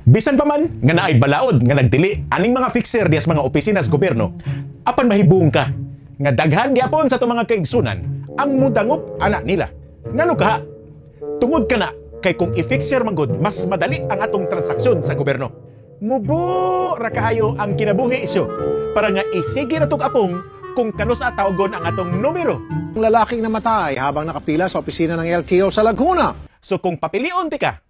Bisan pa man nga naay balaod nga nagdili aning mga fixer diya sa mga opisina sa gobyerno, apan mahibong ka nga daghan gyapon sa atong mga kaigsunan ang mudangop ana nila. Ngano ka? Tungod kana kay kung i-fixer man gud, mas madali ang atong transaksyon sa gobyerno. Mubo ra kaayo ang kinabuhi isyo para nga isige na tong apong kung kanusa tawgon ang atong numero. Ang lalaking namatay habang nakapila sa opisina ng LTO sa Laguna. So kung papilion ti ka,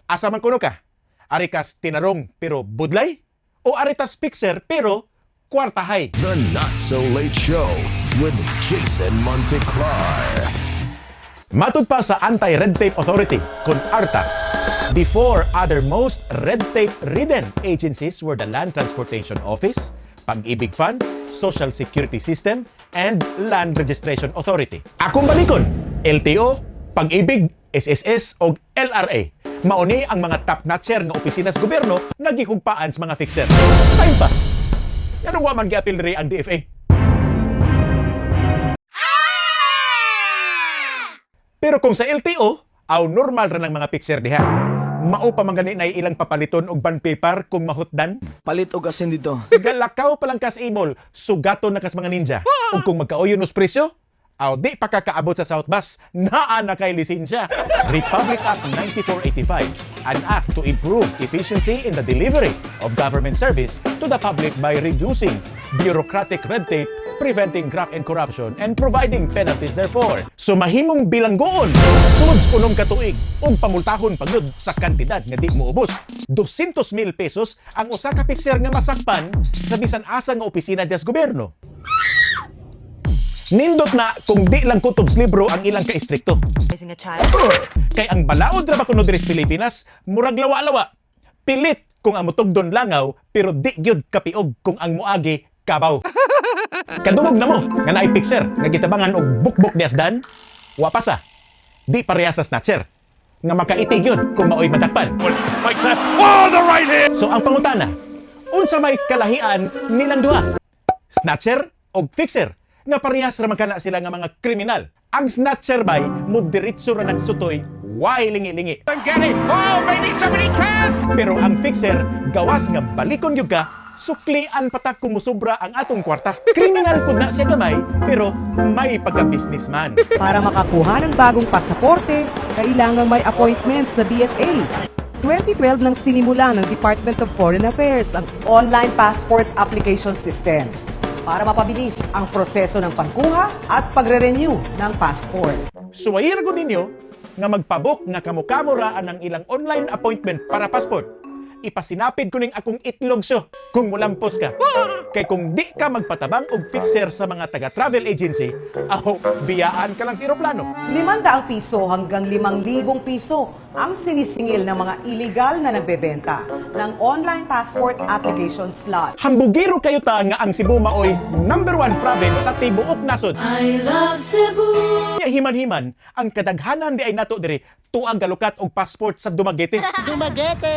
asa man kuno ka? Ari kas tinarong pero budlay? O ari tas fixer pero kwartahay? The Not So Late Show with Jason Monteclar. Matud pa sa Anti-Red Tape Authority, kon ARTA, the four other most red tape-ridden agencies were the Land Transportation Office, Pag-ibig Fund, Social Security System, and Land Registration Authority. Akong balikon, LTO, Pag-ibig, SSS, o LRA. Mauni ang mga top-notcher nga opisina sa gobyerno nga gihugpaan sa mga fixer. Time pa! Nganong wa man giapil diri ang DFA? Pero kung sa LTO, aw normal ra ng mga fixer diha. Mao pa man gani na ilang papaliton og bond paper kung mahutdan. Palit og asin dito. Galakaw pa lang kas imol, sugaton na kas mga ninja. Ug kung magkaoyon os presyo, aw di pa kakaabot sa South Bus, naa na kay lisensya. Republic Act 9485, an act to improve efficiency in the delivery of government service to the public by reducing bureaucratic red tape, preventing graft and corruption, and providing penalties therefore. So mahimong bilanggoon, sud sa 6 ka tuig, ug pamultahon pagnud sa kantidad nga di moubos. 200 mil pesos ang usa ka fixer nga masakpan sa bisan asa nga opisina des gobyerno. Nindot na kung di lang kutob sa libro ang ilang ka-istrikto. Raising a child. Kay ang balaod ra ba kuno diri sa Pilipinas, murag lawa-lawa. Pilit kung ang mutugdon langaw, pero di gyud kapiog kung ang muagi kabaw. Kadungog na mo nga naay fixer nga gitabangan og bukbuk di asdan, wa pa sa. Di pareha sa snatcher nga makaiti gyud kung maoy madakpan. So ang pangutana, unsa may kalahian nilang duha? Snatcher og fixer nga parehas ra man kana sila nga mga kriminal. Ang snatcher bay mo diretso ra nagsutoy, way lingi-lingi. Pero ang fixer, gawas nga balikon gyud ka, suklian pa ta kung musobra ang atong kwarta. Kriminal pud na siya gamay, pero may pagka-businessman. Para makakuha ng bagong pasaporte, kailangang may appointment sa DFA. 2012 nang sinimula ng Department of Foreign Affairs ang online passport application system para mapabilis ang proseso ng pagkuha at pagre-renew ng passport. Suwayir ko ninyo nga magpabok nga kamukamo ra ang ilang online appointment para passport. Ipasinapid ko ning akong itlog so kung mulampos ka. Kay kung di ka magpatabang og fixer sa mga taga-travel agency, aho, biyaan ka lang sa eroplano. ₱500 hanggang ₱5,000 ang sinisingil ng mga illegal na nagbebenta ng online passport application slot. Hambugiro kayo ta nga ang Cebu maoy number one province sa tibuok nasod. I love Cebu. Nya himan-himan, ang kadaghanan di ay nato diri tuang galukat og passport sa Dumaguete. Dumaguete.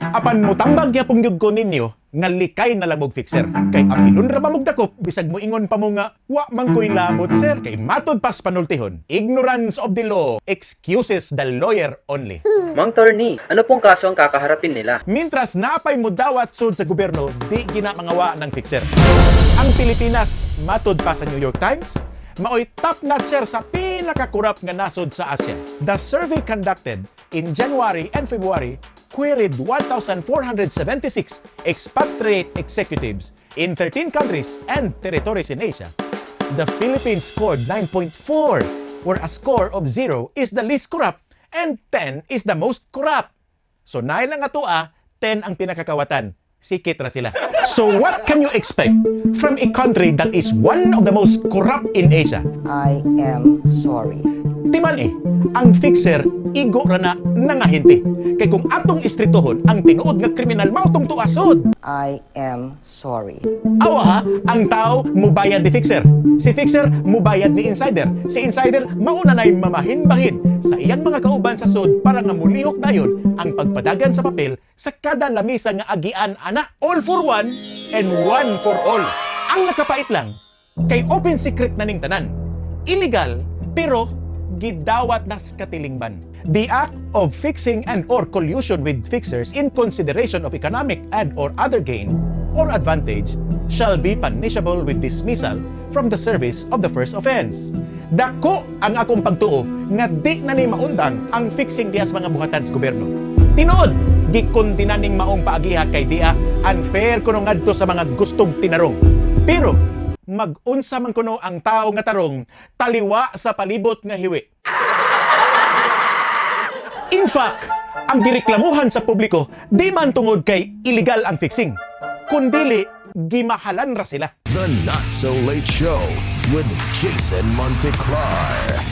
Apan mutambag gyapon gyud ko ninyo nga likay na lang og fixer. Kay apilon ra ba mog dakop bisag moingon pa mo nga wa man koy labot, sir. Kay matod pas panultihon, ignorance of the law excuses the lawyer only. Mang Torny, ano pong kaso ang kakaharapin nila? Mintras napay mudawat sud sa gobyerno, di ginamangawa ng fixer. Ang Pilipinas, matod pa sa New York Times, maoy top notcher sa pinakakurap nga nasod sa Asia. The survey conducted in January and February queried 1,476 expatriate executives in 13 countries and territories in Asia. The Philippines scored 9.4, where a score of 0 is the least corrupt and 10 is the most corrupt. So 9 ang atua, 10 ang pinakakawatan. Sikit ra sila. So what can you expect from a country that is one of the most corrupt in Asia? I am sorry. Timan eh, ang fixer igo ra na nangahinte. Kay kung atong istriktohon ang tinuod nga kriminal mao tong tuasod. I am sorry. Awa ha, ang tao mubayad ni fixer. Si fixer mubayad ni insider. Si insider mauna na'y mamahin-bahin sa iyang mga kauban sa sud para nga mulihok dayon ang pagpadagan sa papel sa kada lamisa nga agian ana, all for one and one for all. Ang nakapait lang kay open secret na ning tanan. Illegal pero gidawat nas katilingban. The act of fixing and or collusion with fixers in consideration of economic and or other gain or advantage shall be punishable with dismissal from the service of the first offense. Dako ang akong pagtuo nga di na ni maundang ang fixing diha sa mga buhatan sa gobyerno. Tinuod, gikondena ning maong paagiha kay dia unfair kuno ngadto sa mga gustong tinarong. Pero mag-unsa man kuno ang tao nga tarong taliwa sa palibot nga hiwi. In fact, ang gireklamuhan sa publiko di man tungod kay illegal ang fixing, kundili gimahalan ra sila. The Not So Late Show with Jason Monteclar.